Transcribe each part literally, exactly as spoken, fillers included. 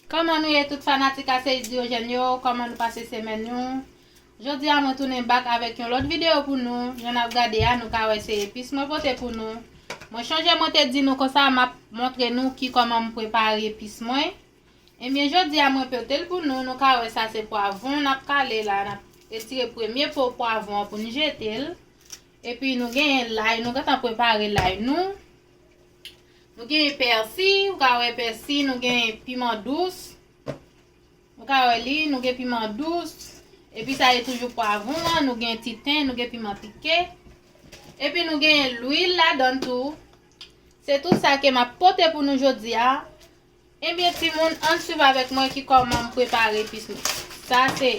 Kòman nou ye tout fanatik a Seyid Diogène yo? Kòman nou pase semèn nou? Jodi a mwen tounen back avèk yon lòt videyo pou nou. Jan n ap gade a, nou ka wè se epis mwen pote pou nou. Mwen chonje mwen te di nou konsa m ap montre nou ki kòman m prepare epis mwen. Ebyen, jodi a mwen pote l pou nou. Nou ka wè sa se pwavwon n ap kale la. N ap retire premye po pwavwon an pou n jete l. Epi nou genyen lay, nou gentan prepare lay nou. Nou genyen pèsi, ou ka wè pèsi, nou genyen piman dous. Ou ka wè li, nou gen piman dous. Epi sa e toujou pwavwon an, nou gen titen, nou gen piman pike. Epi nou genyen lwil ladan tou. Se tout sa ke m ap pote pou nou jodi a. Ebyen, timoun, ann swiv avèk mwen ki kòman m prepare epis mwen. Sa se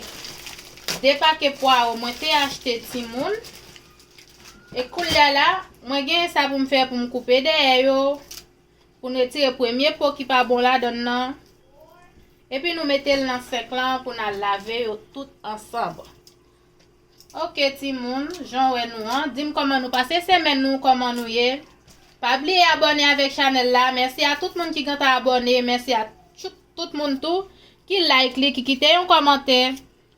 de pake pwawo mwen te achte, timoun. E koulye a la, mwen genyen sa pou m fè pou m koupe dèyè yo, pou n retire premye po ki pa bon ladan l nan. Epi nou mete l nan senk lan pou n al lave yo tout ansanm. Ok, timoun, jan w wè nou an, di m kòman nou pase semèn nou, kòman nou ye. Pa bliye abòne avèk chanèl la. Mèsi a tout moun ki gentan abòne. Mèsi a tout, tout moun tou ki like li, ki kite yon kòmantè.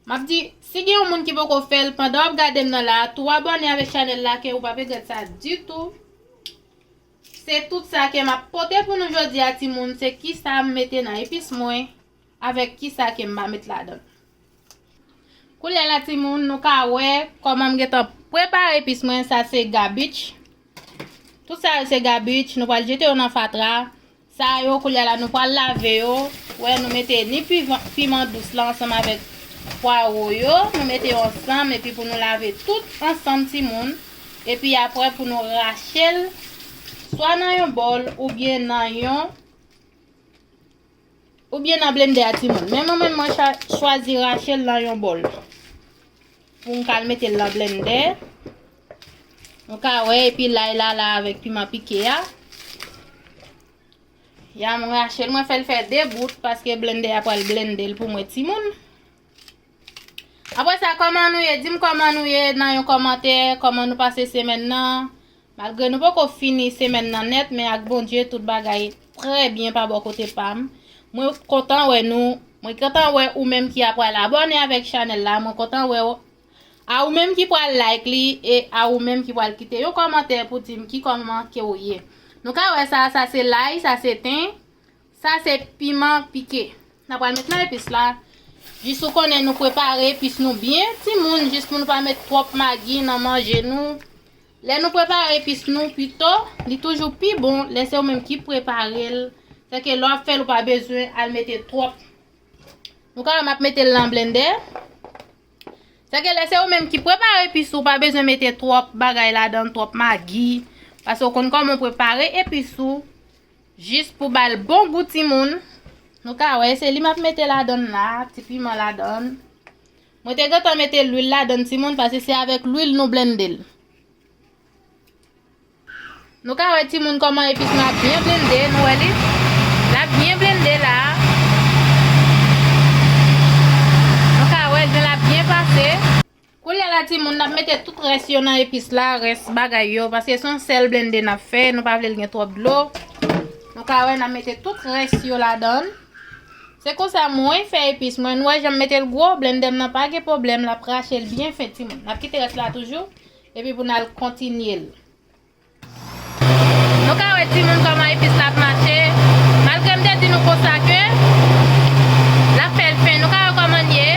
M ap di, si gen yon moun ki poko fè l, pandan w ap gade m nan la, tou abòne avèk chanèl la ke ou p ap regrèt sa ditou. Se tout sa ke m ap pote pou nou jodi a, timoun. Se kisa m mete nan epis mwen, avèk kisa ke m pa met ladan l. Koulye a la, timoun, nou ka wè kòman m gentan prepare epis mwen. Sa se gabich. Tout sa yo se gabich. Nou pral jete yo nan fatra. Sa yo, koulye a la, nou pral lave yo. Wè, nou mete ni pivan-, piman dous la ansanm avèk pwawo yo. Nou mete yo ansanm epi pou nou lave tout ansanm, timoun. Epi apre, pou nou rache l swa nan yon bòl oubyen nan yon oubyen nan blendè a, timoun. Men mwen menm, mwen cha-, chwazi rache l nan yon bòl pou m ka al mete l nan blendè. Nou ka wè, epi lay la la avèk piman pike a. Ya, mwen rache l, mwen fè l fè de bout paske blendè a pral blende l pou mwen, timoun. Apre sa, kòman nou ye? Di m kòman nou ye nan yon kòmantè, kòman nou pase semèn nan. Malgre nou poko fini semèn nan nèt, men ak Bondye, tout bagay trè byen pa bò kote pa m. Mwen kontan wè nou, mwen kontan wè ou menm ki ap pral abòne avèk chanèl la, mwen kontan wè w, a ou menm ki pral like li, e a ou menm ki pral kite yon kòmantè pou di m ki kòman ke w ye. Nou ka wè sa, sa se lay, sa se ten. Sa se piman pike. N ap pral met nan epis la. Jis ou konnen nou prepare epis nou byen, timoun, jis pou nou pa met twòp magi nan manje nou. Lè nou prepare epis nou pito, li toujou pi bon lè se ou menm ki prepare l. Sèke lè w ap fè l, ou pa bezwen al mete twòp. Nou ka wè m ap mete l nan blendè. Sèke lè se ou menm ki prepare epis ou, pa bezwen mete twòp bagay ladan, twòp magi. Paske ou konn kòman w prepare epis ou. Jis pou ba l bon gou, timoun. Nou ka wè, se li m ap mete ladan l la, ti piman ladan l. Mwen te gentan mete lwil ladan l, timoun, paske se avèk lwil nou blende l. Nou ka wè, timoun, kòman epis nou ap byen blende, nou wè li? L ap byen blende la. Nou ka wè, jan l ap byen pase. Koulye a la, timoun, n ap mete tout rès yo nan epis la, rès bagay yo, paske se yon sèl blende n ap fè, nou pa vle l gen twòp dlo. Nou ka wè, n ap mete tout rès yo ladan l. Se konsa mwen fè epis mwen. Nou wè jan m mete l gwo, blendè m nan pa gen pwoblèm, l ap rache l byen fen, timoun. N ap kite rès la toujou, epi pou n al kontinye l. Nou ka wè, timoun, kòman epis la ap mache. Malgre m te di nou konsa ke l ap fè l fen, nou ka wè kòman l ye.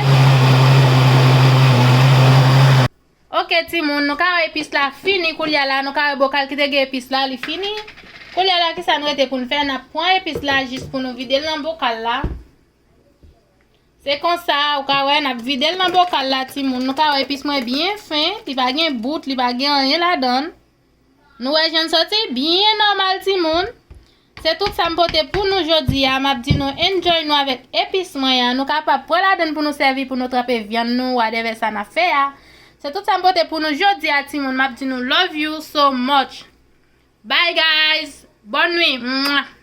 Ok, timoun, nou ka wè epis la fini koulye a la. Nou ka wè bokal ki te gen epis la, li fini. Koulye a la, kisa n rete pou n fè? N ap pran epis la jis pou nou vide l nan bokal la. Se konsa, ou ka wè, n ap vide l nan bokal la, timoun. Nou ka wè epis mwen byen fen, li pa gen bout, li pa gen anyen ladan l. Nou wè jan l soti? Byen nòmal, timoun. Se tout sa m pote pou nou jodi a. M ap di nou enjoy nou avèk epis mwen an. Nou kapab pran ladan l pou nou sèvi, pou nou tranpe vyann nou, whatever sa n ap fè a. Se tout sa m pote pou nou jodi a, timoun. M ap di nou love you so much. Bye, guys. Bonne nuit. Mwah.